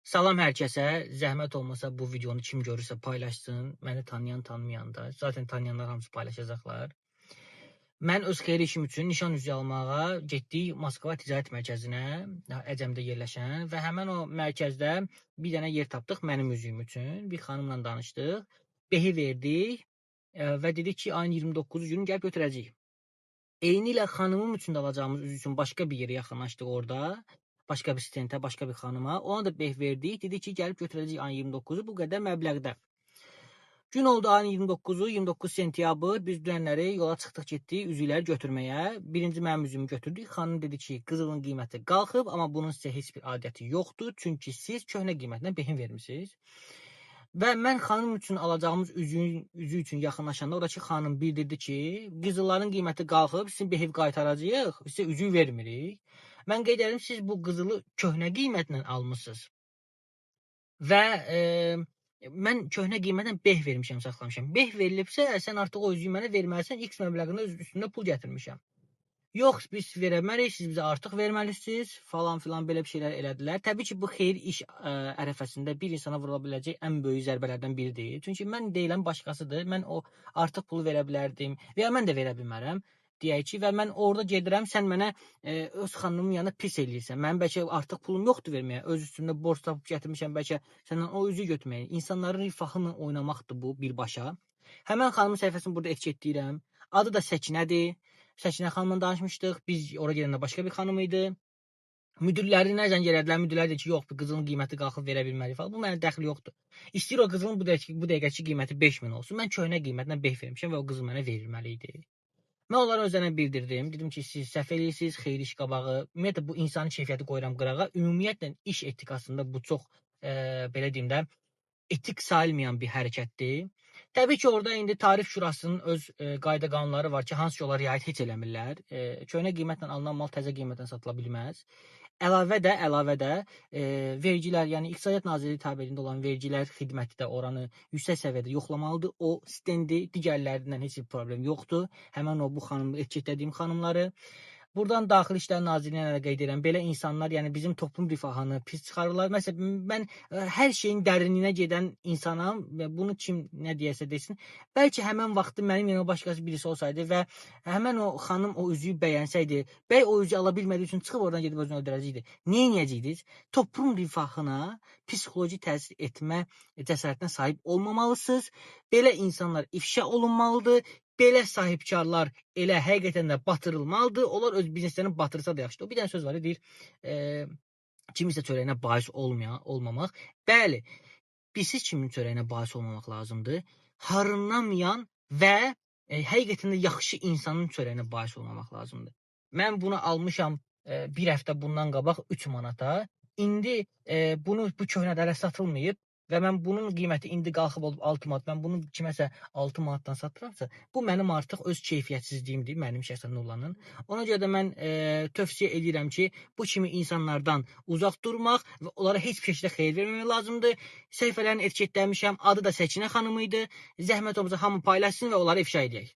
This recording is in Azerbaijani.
Salam hər kəsə. Zəhmət olmasa bu videonu kim görürsə paylaşsın. Məni tanıyan, tanımayan da. Zaten tanıyanlar hamısı paylaşacaqlar. Mən öz xeyir işim üçün nişan üzüyü almağa getdik Moskva Ticarət Mərkəzinə, Əcəmdə yerləşən və həmin o mərkəzdə bir dənə yer tapdıq mənim üzüyüm üçün. Bir xanımla danışdıq. Behi verdik və dedik ki, ayın 29-cu günü gəlib götürəcəyik. Eynilə xanımım üçün də alacağımız üzük üçün başqa bir yerə yaxınlaşdıq orada. Başqa bir stentə, başqa bir xanıma. Ona da beh verdik. Dedik ki, gəlib götürəcəyik ayın 29-u bu qədər məbləğdə. Gün oldu ayın 29-u, 29 sentyabr. Biz dünənləri yola çıxdıq, getdik üzükləri götürməyə. Birinci mənim üzüyümü götürdük. Xanım dedi ki, qızılın qiyməti qalxıb, amma bunun sizə heç bir aidiyyəti yoxdur. Çünki siz köhnə qiymətlə behin vermisiniz. Və mən xanım üçün alacağımız üzük üçün yaxınlaşanda oradakı xanım bildirdi ki, qızılların qiyməti qalxıb, sizin behiv qaytaracağıq, sizə üzük vermirik. Mən qeyd edirəm, siz bu qızılı köhnə qiymətlə almısınız. Və mən köhnə qiymətlə beh vermişəm, saxlamışam. Beh verilibsə, sən artıq o üzüyü mənə verməlisən, X məbləğində öz üstündə pul gətirmişəm. Yox, biz verə bilmərik, siz bizə artıq verməlisiniz, falan filan belə bir şeylər elədilər. Təbii ki, bu xeyir iş ərəfəsində bir insana vurula biləcək ən böyük zərbələrdən biridir. Çünki mən deyiləm, başqasıdır. Mən o artıq pulu verə bilərdim və ya mən də verə bilmərəm. Deyək ki, və mən orada gedirəm, sən mənə öz xanımın yanında pis eləyirsən. Mənim bəlkə artıq pulum yoxdur verməyə. Öz üstümdə borc tapıb gətirmişəm bəlkə səndən o üzüyü götürməyə. İnsanların rifahı ilə oynamaqdır bu birbaşa. Həmən xanımın səhifəsini burada etiketləyirəm. Adı da Səkinədir. Səkinə xanımla danışmışdıq. Biz ora gedəndə başqa bir xanım idi. Müdirlərinə zəng elədilər. Müdirlər dedi ki, yox, bu qızılın qiyməti qalxıb verə bilmərik falan. Bu mənə dəxli yoxdur. İstəyir o qızılın bu dəqiqəki qiyməti 5000 olsun. Mən köhnə qiymətlə 5 vermişəm və o qızıl mənə verilməli idi. Mən onların özlərinə bildirdim. Dedim ki, siz səhv eləyirsiniz, xeyir iş qabağı. Ümumiyyətlə bu insani keyfiyyəti qoyuram qırağa. Ümumiyyətlə iş etikasında bu çox belə deyim də etik sayılmayan bir hərəkətdir. Təbii ki, orada indi Tarif Şurasının öz qayda qanunları var ki, hansı ki onlar riayət heç eləmirlər. Köhnə qiymətlə alınan mal təzə qiymətlə satıla bilməz. Əlavə də vergilər, yəni İqtisadiyyat Nazirliyi tabeliyində olan vergilər xidməti də oranı yüksək səviyyədə yoxlamalıdır. O stendi digərlərindən heç bir problem yoxdur. Həmin o bu xanım etiketlədiyim xanımları. Buradan Daxili İşlər Nazirliyinə də qeyd edirəm. Belə insanlar, yəni bizim toplum rifahını pis çıxarırlar. Məsələn, mən hər şeyin dərinliyinə gedən insanam və bunu kim nə deyərsə desin. Bəlkə həmən vaxtı mənim yanıma başqası birisi olsaydı və həmən o xanım o üzüyü bəyənsəydi, bəy o üzüyü ala bilmədiyi üçün çıxıb oradan gedib özünü öldürəcəkdi. Nə edəcəkdiniz? Toplum rifahına psixoloji təsir etmə cəsarətinə sahib olmamalısınız. Belə insanlar ifşa olunmalıdır. Belə sahibkarlar elə həqiqətən də batırılmalıdır. Onlar öz bizneslərini batırsa da yaxşıdır. O bir dənə söz var, deyir, kimisə çörəyinə bais olmamaq. Bəli, bilsiz kimin çörəyinə bais olmamaq lazımdır. Harınlamayan və həqiqətən də yaxşı insanın çörəyinə bais olmamaq lazımdır. Mən bunu almışam bir həftə bundan qabaq 3 manata. İndi bunu bu köhnədə hələ satılmayıb. Və mən bunun qiyməti indi qalxıb olub 6 manat. Mən bunu kiməsə 6 manatdan satıramsa, bu mənim artıq öz keyfiyyətsizliyimdir, mənim şəxsən Nurlanın. Ona görə də mən tövsiyə edirəm ki, bu kimi insanlardan uzaq durmaq və onlara heç bir şəkildə xeyir verməmək lazımdır. Səhifələrini etiketləmişəm, adı da Səkinə xanım idi. Zəhmət olmasa hamı paylaşsın və onları ifşa edək.